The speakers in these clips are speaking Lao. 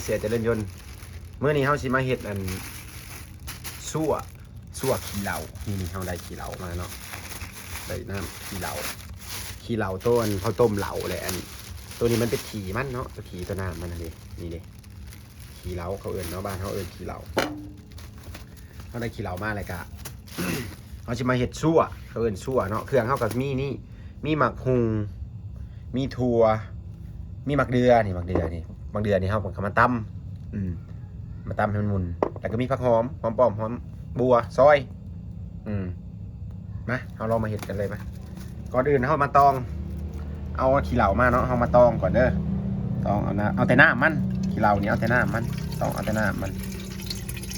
ເສຍຈະເລີນຍົນ. ມື້ນີ້ເຮົາຊິມາເຮັດອັນ ຊົ່ວ ຊົ່ວຂີ້ເຫຼົ້າ. ນີ້ ນີ້ເຮົາໄດ້ຂີ້ເຫຼົ້າມາເນາະ ໄດ້ນ້ຳຂີ້ເຫຼົ້າ ຂີ້ເຫຼົ້າໂຕອັນເຂົາຕົ້ມເຫຼົ້າແຫຼະ. ອັນໂຕນີ້ມັນເປັນຂີ້ມັນເນາະ ໂຕຂີ້ໂຕນ້ຳມັນຫັ້ນເດ. ນີ້ເດ ຂີ້ເຫຼົ້າເຂົາເອີ້ນເນາະ ບ້ານເຮົາເອີ້ນຂີ້ເຫຼົ້າ. ເຮົາໄດ້ຂີ້ເຫຼົ້າມາແລ້ວກະ ເຮົາຊິມາເຮັດຊົ່ວ ເຂົາເອີ້ນຊົ່ວເນາະ. ເຄື່ອງເຮົາກະມີນີ້ ມີໝາກຫຸ່ງ ມີຖົ່ວ ມີໝາກເດື່ອ ນີ້ໝາກເດື່ອນີ້ ໝາກເດື່ອນີ້ເຮົາກະມາຕຳ ອືມ ມາຕຳໃຫ້ມັນໝຸ່ນ ແລ້ວກະມີຜັກຫອມ ຫອມປ້ອມ ຫອມບົ່ວຊອຍ. ອືມ ມາ ເຮົາລອງມາເຮັດກັນເລີຍມາ. ກ່ອນອື່ນເຮົາມາຕອງ ເອົາຂີ້ເຫຼົ້າມາເນາະ ເຮົາມາຕອງກ່ອນເດີ. ຕອງເອົານະ ເອົາແຕ່ນ້ຳມັນ ຂີ້ເຫຼົ້ານີ້ເອົາແຕ່ນ້ຳມັນ ຕອງເອົາແຕ່ນ້ຳມັນ.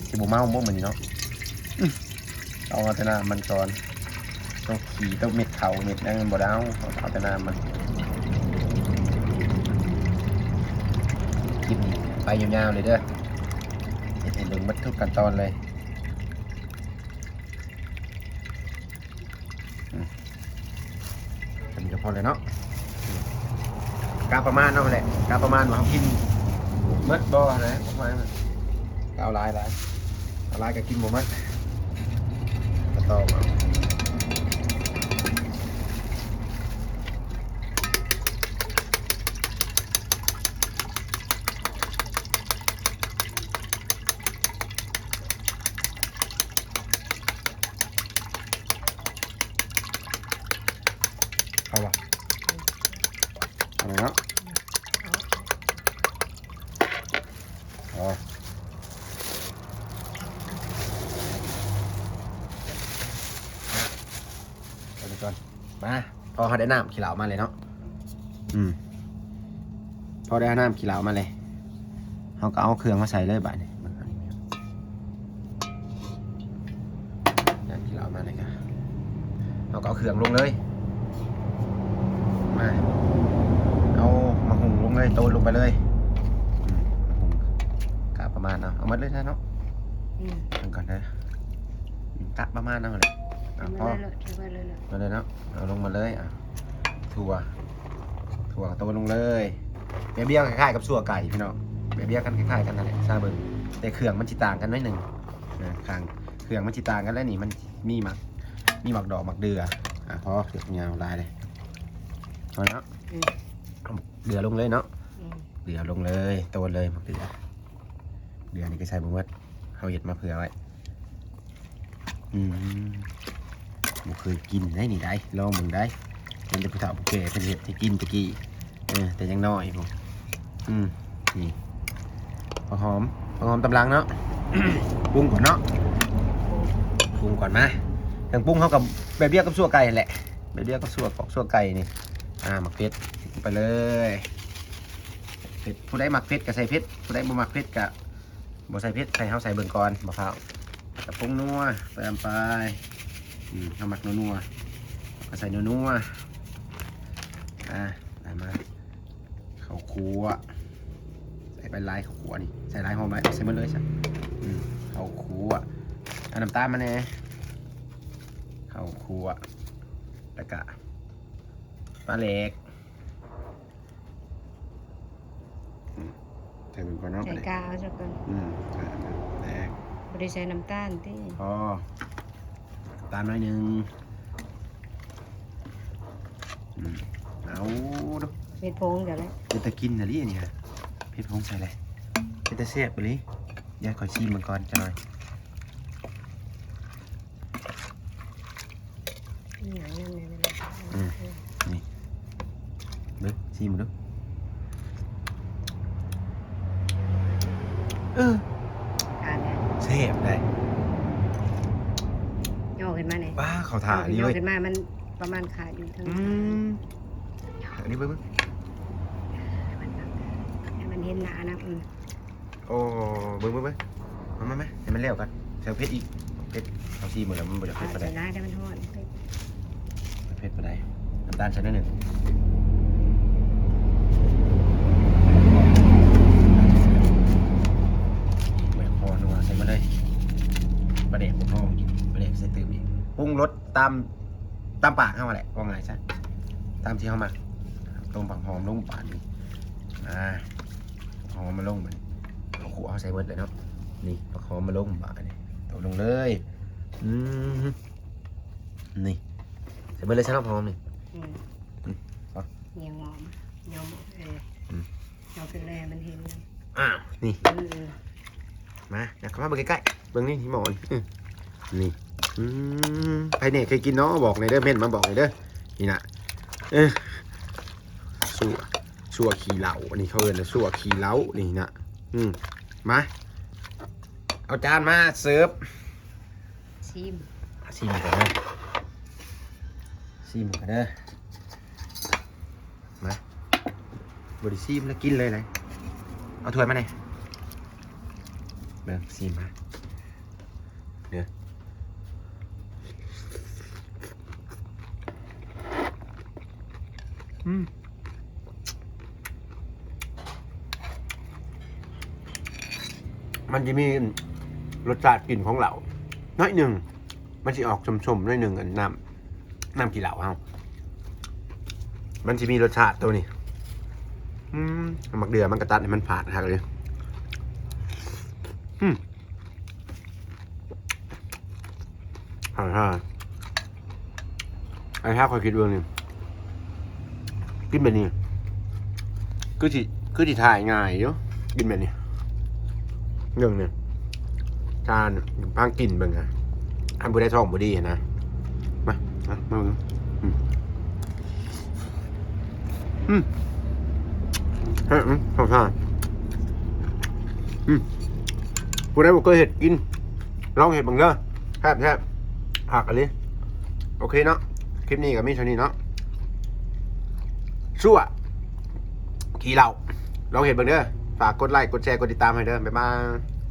ຊິບໍ່ເມົາບໍ່ມື້ນີ້ເນາະ? ອືມ ເອົາແຕ່ນ້ຳມັນກ່ອນ. ໂຕຂີ້ ໂຕເມັດເຂົ້າເມັດຫຍັງມັນບໍ່ໄດ້ເອົາ ເອົາແຕ່ນ້ຳມັນ. ຄລິບນີ້ໄປຍາວໆເລີຍເດີ ເຮັດໃຫ້ເບິ່ງໝົດທຸກຂັ້ນຕອນເລີຍ. ອືມ ອັນນີ້ກະພໍແລ້ວເນາະ ກະປະມານເຮົາຫັ້ນແຫຼະ ກະປະມານວ່າເຮົາກິນໝົດບໍ່ຫັ້ນແຫຼະ ປະມານ ກະເອົາຫຼາຍໆ ເອົາຫຼາຍກະກິນບໍ່ໝົດ ກະຕອງເອົາ. ເອົາວະ ເອົາເນາະ ເອົາ ເອົາໄປກ່ອນ ມາ. ພໍເຮົາໄດ້ນ້ຳຂີ້ເຫຼົ້າມາແລ້ວເນາະ ອືມ ພໍໄດ້ນ້ຳຂີ້ເຫຼົ້າມາແລ້ວ ເຮົາກະເອົາເຄື່ອງມາໃສ່ເລີຍບາດນີ້. ນ້ຳຂີ້ເຫຼົ້າມາແລ້ວກະ ເຮົາກະເອົາເຄື່ອງລົງເລີຍ ມາ ເອົາໝາກຫຸ່ງລົງເລີຍ ໂຕນລົງໄປເລີຍ ອືມ ໝາກຫຸ່ງ ກະປະມານເນາະ ເອົາໝົດເລີຍຊະເນາະ ອືມ ເບິ່ງກ່ອນເດີ ອືມ ກະປະມານເນາະ ເອົາ ພໍ ເອົາເລີຍເນາະ ເອົາລົງມາເລີຍ ອ່ະ ຖົ່ວ ຖົ່ວກະໂຕນລົງເລີຍ ແບບດຽວຄ້າຍໆກັບຊົ່ວໄກ່ພີ່ນ້ອງ ແບບດຽວກັນຄ້າຍໆກັນຫັ້ນແຫຼະ ຊາເບິ່ງ ແຕ່ເຄື່ອງມັນຊິຕ່າງກັນໜ້ອຍໜຶ່ງ ເອີ ຂ້າງເຄື່ອງມັນຊິຕ່າງກັນແລ້ວນີ້ ມັນມີໝາກ ມີໝາກດອກໝາກເດື່ອ ອ່ະ ພໍ ເຄືອງຍາວຫຼາຍເລີຍ ພໍເນາະ ອືມ ເດືອລົງເລີຍເນາະ ອືມ ເດືອລົງເລີຍ ໂຕນເລີຍໝາກເດືອ ເດືອນີ້ກະໃສ່ບໍ່ໝົດ ເຮົາເຮັດມາເຜື່ອໄວ້ ອືມ ບໍ່ເຄີຍກິນໄດ໋ນີ້ໄດ໋ ລອງເບິ່ງໄດ໋ ເຫັນແຕ່ຜູ້ເຖົ້າຜູ້ແກ່ເພິ່ນເຮັດໃຫ້ກິນແຕ່ກີ້ ເອີ ແຕ່ຍັງນ້ອຍພຸ້ນ ອືມ ນີ້ ຜັກຫອມ ຜັກຫອມຕຳລັງເນາະ ປຸງກ່ອນເນາະ ປຸງກ່ອນ ມາ ເຄື່ອງປຸງເຮົາກະແບບດຽວກັບຊົ່ວໄກ່ຫັ້ນແຫຼະ ແບບດຽວກັບຊົ່ວກອກຊົ່ວໄກ່ນີ້ ອ່າ ໝາກເຜັດ ໃສ່ໄປເລີຍ ເຜັດ ຜູ້ໃດມັກເຜັດກະໃສ່ເຜັດ ຜູ້ໃດບໍ່ມັກເຜັດກະ ບໍ່ໃສ່ເຜັດ ໃສ່ ເຮົາໃສ່ເບິ່ງກ່ອນ ບໍ່ຟ້າວ ກະຜົງນົວ ເຕີມໄປ ອືມ ເຮົາມັກນົວໆ ກະໃສ່ນົວໆ ອ່າ ໄດ້ມາ ເຂົ້າຂົ້ວ ໃສ່ໄປຫຼາຍ ເຂົ້າຂົ້ວນີ້ ໃສ່ຫຼາຍຫອມຫຼາຍ ໃສ່ໝົດເລີຍຊະ ອືມ ເຂົ້າຂົ້ວ ເອົານ້ຳຕານມາແດ່ ເຂົ້າຂົ້ວ ແລ້ວກະ ປາແຫຼກ ອືມ ໃສ່ເບິ່ງກ່ອນເນາະ ໃສ່ກາເອົາຊະກ່ອນ ອືມ ໃສ່ປາແຫຼກ ບໍ່ໄດ້ໃສ່ນ້ຳຕານຕິ ພໍ ນ້ຳຕານໜ້ອຍໜຶ່ງ ອືມ ເອົາດູ ເຜັດຜົງເຈົ້າແຫຼະ ເປັນຕາກິນອີ່ຫຼີອັນນີ້ ເຜັດຜົງໃສ່ເລີຍ ເປັນຕາແຊບອີ່ຫຼີ ດຽວຂ້ອຍຊີມເບິ່ງກ່ອນຈັກໜ້ອຍ. ອີ່ຫຍັງນັ້ນແຫຼະ ອືມ ນີ້ ເບິ່ງ ຊີມເບິ່ງດູ ເອີ ຂາດແລ້ວ ແຊບໄດ໋ ຍໍຂຶ້ນມາແດ່ ວ້າ ເຂົ້າທ່າດີເວີຍ ຍໍຂຶ້ນມາ ມັນປະມານຂາດຢູ່ເທິງ ອືມ ອັນນີ້ເບິ່ງ ເບິ່ງ ໃຫ້ມັນເຫັນໜ້ານຳ ອືມ ໂອ້ ເບິ່ງ ເບິ່ງ ເບິ່ງ ມາ ມາ ມາ ໃຫ້ມັນແລ້ວກ່ອນ ໃສ່ເຜັດອີກ ເຜັດ ເອົາຊີໝົດແລ້ວ ມັນບໍ່ຢາກເຜັດປານໃດ ໃສ່ຫຼາຍແຕ່ມັນຮ້ອນ ເຜັດປານໃດ ນ້ຳຕານໃສ່ໜ້ອຍໜຶ່ງ ບໍ່ພໍນົວໃສ່ມາເລີຍ ປາແດກບໍ່ພໍ ປາແດກໃສ່ຕື່ມອີກ ປຸງລົດຕາມ ຕາມປາກເຮົາຫັ້ນແຫຼະ ເວົ້າງ່າຍຊະ ຕາມທີ່ເຮົາມັກ ຕົ້ມຜັກຫອມລົງບາດນີ້ ອ່າ ຫອມມາລົງບາດນີ້ ເອົາໃສ່ເບິດເລີຍເນາະ. ນີ້ ຜັກຫອມມາລົງບາດນີ້ ໂຕະລົງເລີຍ. ອືມ ນີ້ ໃສ່ເບິດເລີຍຊະເນາະ ຜັກຫອມນີ້. ອືມ ອືມ ຫຍັງຫອມ ຫຍັງ ເອີ ອືມ ເອົາຂຶ້ນເລີຍໃຫ້ມັນເຫັນ. ອ້າວ ນີ້ ເອີ ມາ ເຂົ້າມາເບິ່ງໃກ້ໆ ເບິ່ງນີ້ ນີ້ໝໍນີ້. ອືມ ນີ້ ອືມ ໃຜແນ່ເຄີຍກິນເນາະ ບອກແນ່ເດີ ເມັ້ນມາບອກແນ່ເດີ. ນີ້ນະ ເອີ ຊົ່ວ ຊົ່ວຂີ້ເຫຼົ້າ ອັນນີ້ເຂົາເອີ້ນວ່າຊົ່ວຂີ້ເຫຼົ້າ ນີ້ນະ. ອືມ ມາ ເອົາຈານມາເສີບ. ຊີມ ຊີມກ່ອນເດີ ຊີມກ່ອນເດີ. ມາ ບໍ່ໄດ້ຊີມແລ້ວ ກິນເລີຍ ເອົາຖ້ວຍມາແນ່. ເບິ່ງ ຊີມມາເດີ. ອືມ ມັນຈະມີລົດຊາດກິ່ນຂອງເຫຼົ້າໜ້ອຍໜຶ່ງ ມັນຊິອອກສົ້ມໆໜ້ອຍໜຶ່ງ ອັນນ້ຳ ນ້ຳຂີ້ເຫຼົ້າເຮົາ ມັນຊິມີລົດຊາດໂຕນີ້. ອືມ ໝາກເດື່ອມັນກະຕັດໃຫ້ມັນພາດຄັກເລີຍ. ອືມ ໄອ້ຫ່າ ໄອ້ຫ່າ ຂ້ອຍຄິດເບິ່ງນີ້ ກິນແບບນີ້ຄືຊິ ຄືຊິຖ່າຍງ່າຍຢູ່ ກິນແບບນີ້. ເລື່ອງນີ້ ທ່ານຟັງກິນເບິ່ງ ຄັນຜູ້ໃດທ້ອງບໍ່ດີຫັ້ນນະ ມາ ມາ ມາເບິ່ງ. ອືມ ອືມ ແຊບ ອືມ ເຂົ້າທ່າ. ອືມ ຜູ້ໃດບໍ່ເຄີຍເຮັດ ກິນ ລອງເຮັດເບິ່ງເດີ ແຊບໆ ຄັກອີ່ຫຼີ. ໂອເຄເນາະ ຄລິບນີ້ກໍມີເທົ່ານີ້ເນາະ ຊົ່ວຂີ້ເຫຼົ້າ ລອງເຮັດເບິ່ງເດີ. ຝາກກົດໄລ ກົດແຊ ກົດຕິດຕາມໃຫ້ເດີ ບາຍບາຍ.